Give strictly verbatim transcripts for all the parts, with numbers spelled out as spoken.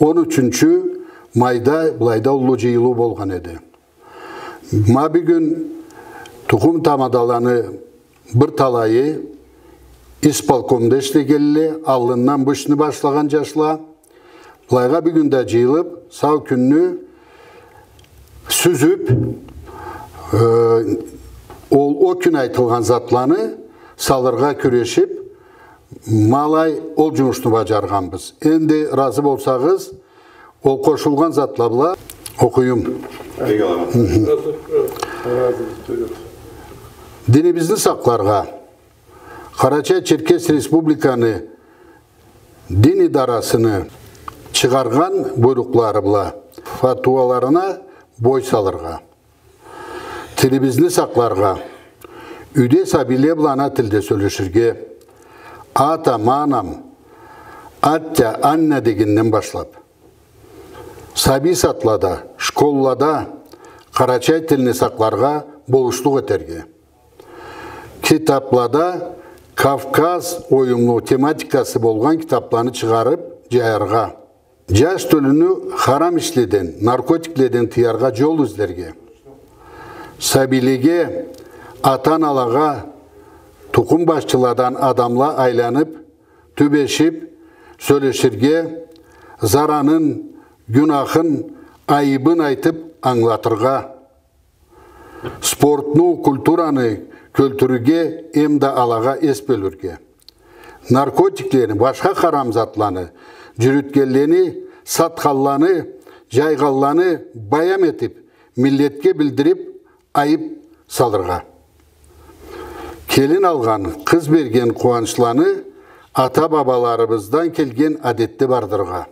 он ючюнчю майда былайда уллу джыйылыу болгъан эди. Ма бюгюн тукъум тамадаланы бир талайы исполкомда ишлегенле, аллындан бу ишни башлагъан джашла, былайгъа бюгюн да джыйылып, сау кюнню сюзюп, э, ол, ол кюн айтылгъан затланы салыргъа кюрешип, ма алай ол джумушну баджаргъанбыз. Энди разы болсагъыз, ол къошулгъан затла бла окъуюм. Динибизни сакъларгъа, Къарачай-Черкес Республиканы дин идарасыны чыгъаргъан буйрукълары бла фатуаларына бой салыргъа. Тилибизни сакъларгъа, юйде сабийле бла ана тилде сёлеширге, атам, анам, атя, анна дегенден башлап. Сабий садлада, школлада къарачай тилни сакъларгъа болушлукъ этерге. Китаплада Кавказ оюмлу тематикасы болгъан китапланы чыгъарып джаяргъа. Джаш тёлюню харам ишледен, наркотикледен тыяргъа джол излерге. Сабийлеге, ата-аналагъа, тукъум башчыладан адамла айланып, тюбешип, сёлеширге, заранын, гюнахын, айыбын айтып ангылатыргъа. Спортну, культураны кёлтюрюрге эмда алагъа эс бёлюрге. Наркотиклени, башха харам затланы джюрютгенлени, сатханланы, джайгъанланы баям этип, миллетге билдирип, айып салыргъа. Келин алгъан, къыз берген къууанчланы ата-бабаларыбыздан келген адетде бардыргъа.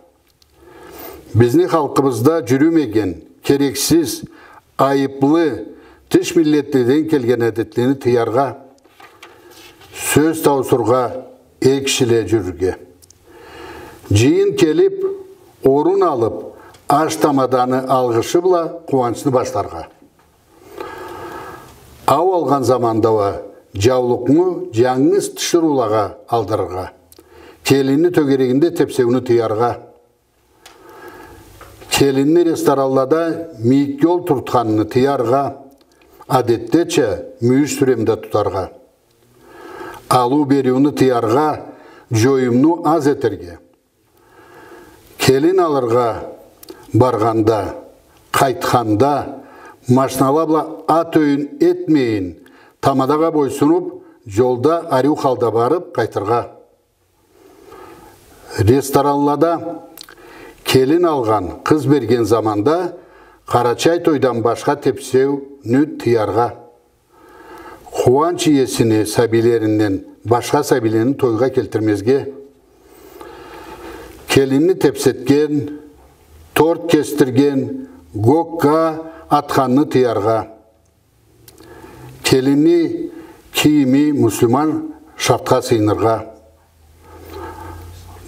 Бизни халкъыбызда джюрюмеген, керексиз, айыплы, тыш миллетледен келген адетлени тыяргъа. Сёз таусургъа, эр кишиле джюрюрге. Джыйын келип, орун алып, аш тамаданы алгъышы бла къууанчны башларгъа. Ау алгъан заманда уа джаулукъну джангыз тиширыулагъа алдырыргъа. Келинни тёгерегинде тепсеуню тыяргъа. Келинни ресторанлада мийикге олтуртханны тыяргъа, адетдеча мюйюш сюремде тутаргъа. Алыу-бериуню тыяргъа, джоюмну аз этерге. Келин алыргъа баргъанда, къайтханда, машинала бла ат оюн этмейин, тамадагъа бойсунуп, джолда ариу халда барып къайтыргъа. Ресторанлада келин алгъан, къыз берген заманда къарачай тойдан башха тепсеуню тыяргъа. Къууанч иесини сабийлеринден башха сабийлени тойгъа келтирмезге. Келинни тепсетген, торт кесдирген, гокка атханны тыяргъа. Келинни кийими муслиман шартха сыйыныргъа.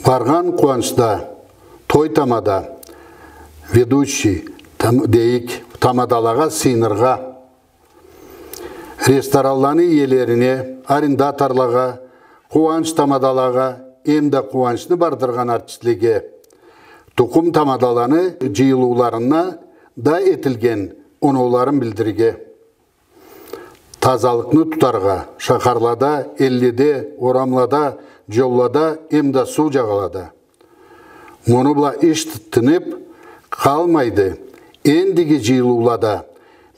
Баргъан къууанчда той тамада, ведущий, там-, дейик, тамадалагъа сыйыныргъа. Ресторанланы иелерине, арендаторлагъа, къууанч тамадалагъа эмда къууанчны бардыргъан артистлеге, тукъум тамадаланы джыйылыуларында да этилген оноуларын билдирирге. Тазалыкъны тутаргъа, шахарлада, элледе, орамлада, джоллада эмда суу джагъалада. Муну бла иш тынып къалмайды. Эндиги джыйылыулада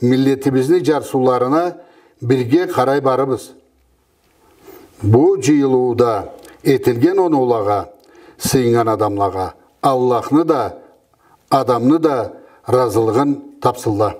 миллетибизни джарсыуларына бирге къарай барырбыз. Бу джыйылыуда этилген оноулагъа сыйыннган адамлагъа Аллахны да, адамны да разылыгъын тапсынла.